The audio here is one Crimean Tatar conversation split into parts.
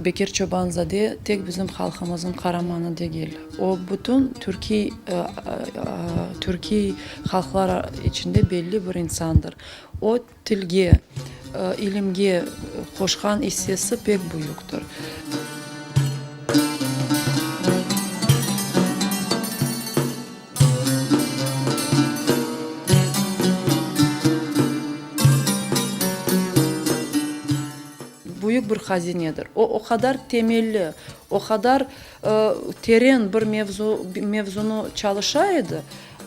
Bekir Çoban-zade tek bizim halqımıznıñ qaramanı degil, o bütün türkiy türkiy halqlar içinde belli bir insandır. O tilge, ilimge qoşqan issesi pek büyüktir. Büyük bir hazinedir. O, o qadar temelli, o qadar teren bir mevzu, mevzunı çalışa edi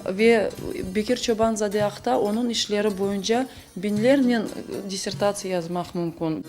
ve Bekir Çoban-zade aqta onıñ işleri boyunca biñlernen dissertatsiya yazmaq mümkün.